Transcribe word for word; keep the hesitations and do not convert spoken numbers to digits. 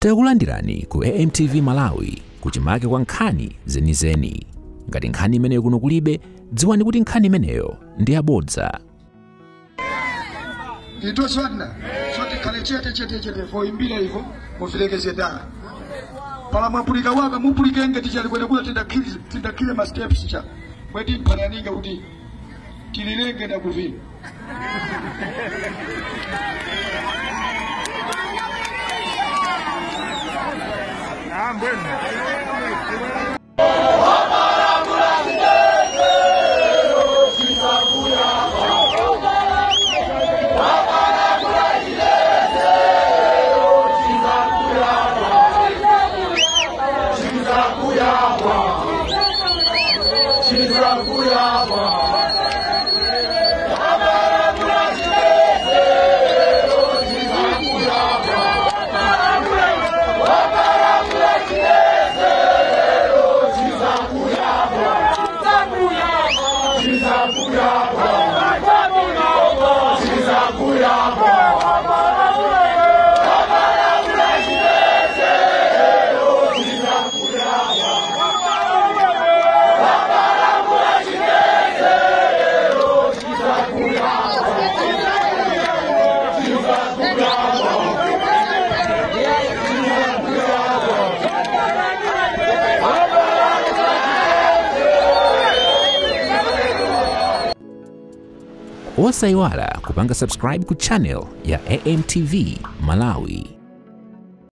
Takulandirani ku A M T V Malawi, kuchimake kwa nkhani zenizeni. Ngati nkhani imeneyo kuno kulibe, dziwani kuti nkhani imeneyo ndi yabodza. Ito swadna, soti khale chete chete chete, foimbira ivo, muvilekezge dala. Para mwapulika waka, mupulikenge tichali kwene kuno tindakhire, tindakhire ma steps cha. Mweti mpananinga kuti tilirenge na kuvina. Osayiwala kupanga subscribe ku channel ya A M T V Malawi.